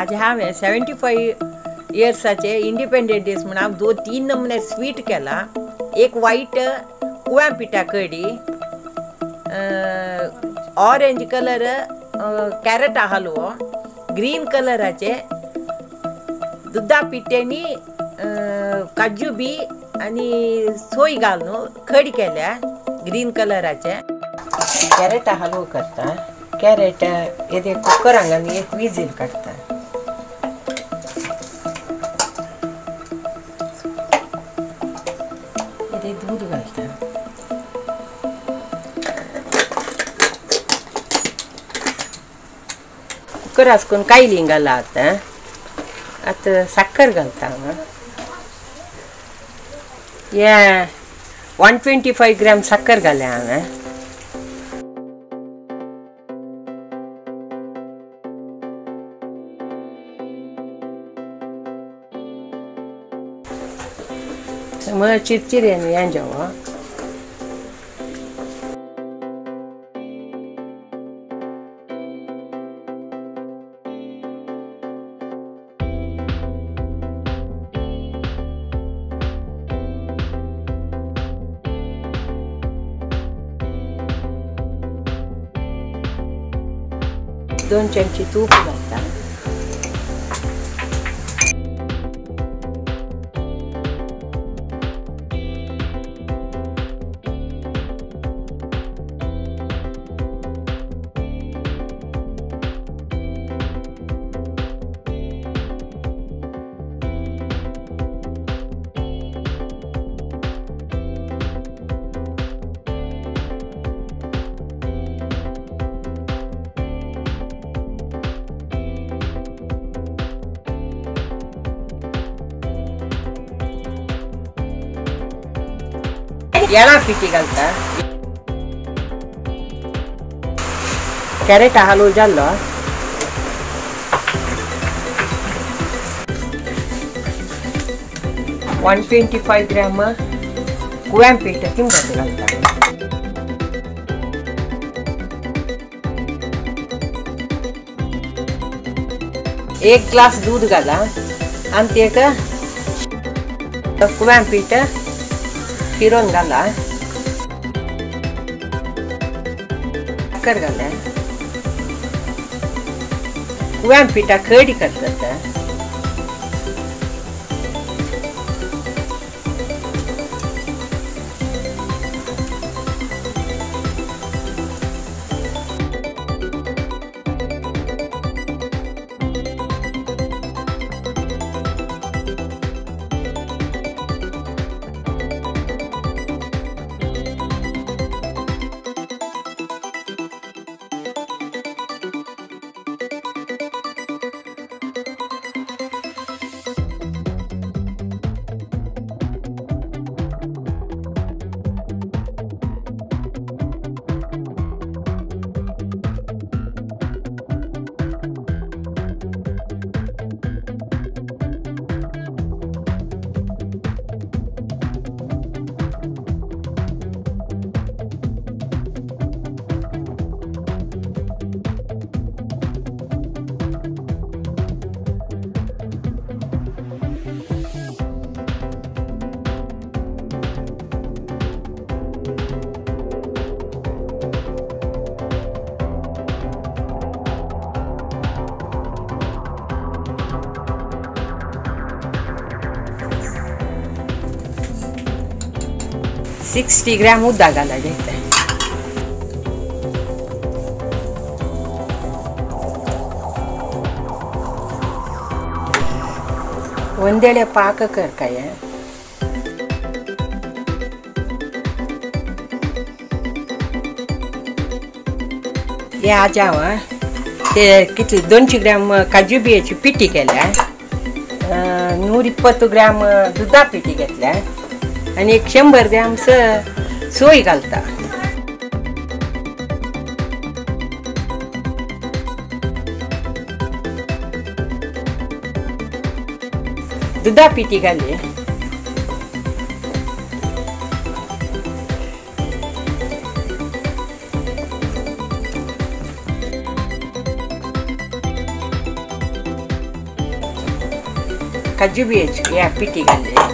आज हांवें 75 इयर्साचे independent days म्हूण हांव 2-3 नमुने स्वीट केला. एक वायट कुव्या पिठा कडी, ऑरेंज कलर कॅरटा हलवो, ग्रीन कलराचे दुदा पिठ्यांनी काजू बी आनी सोय घालून कडी केल्या ग्रीन कलराचे. कॅरेटा हलवो करता. कॅरेट येदे कुकरांक घालून एक विजील काडटा. येदे दूद घालता. कुकर आसकून कायलीं घाला. आतां आतां साकर घालता हांव. हे 125 ग्राम साकर घाल्या हांवें. मग चिरचिरे हें जेवो. दोन चमचे तूप घालता. येळा पिठी घालता. कॅरेटा हालवो जाल्लो. 125 ग्राम कुव्या पीठ तिंबट घालता. एक ग्लास दूध घाला आनी एक कुव्या पीठ फिरोन घाला. साकर घाला. कुव्या पिठा कडी करतात. 60 ग्राम उदक घालायचें. ಒಂದೇಳೆ ಪಾಕ ಕರ್ಕಾಯ. हे आज हांव ते कितले 200 ग्राम काजू बियेची पिठी केल्या, 120 ग्राम दुदा पिठी घेतल्या आनी एक 100 ग्राम सोय घालता. दुदा पिठी घाली. काजू बियेची या पिठी घालले.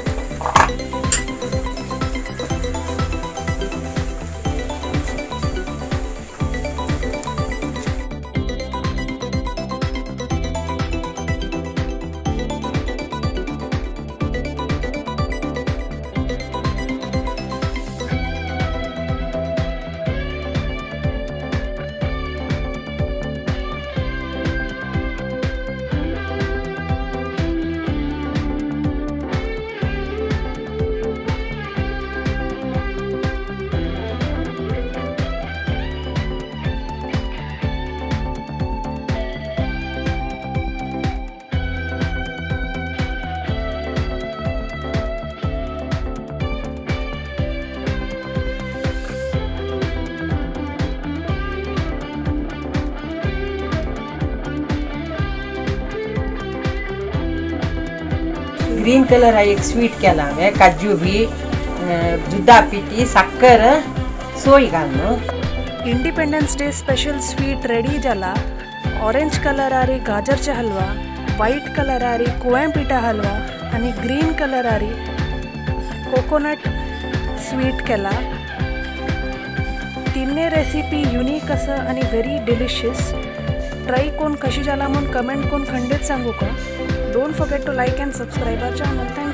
ग्रीन कलर हा एक स्वीट केला हांवें, काजू बी दुदा पिठी साखर सोय घालून. Independence day special sweet ready जाला. ऑरेंज कलरारी गाजरचा हलवा, व्हाईट कलरारी कुळ्या पिठा हलवा आणि ग्रीन कलरारी कोकोनट स्वीट केला. तिन्ही रेसिपी युनिक असं आणि व्हेरी डिलिशियस. ट्राय कोण कशी जाला म्हणून कमेंट कोण खंडित सांगू का. Don't forget to like and subscribe our channel. Thank you.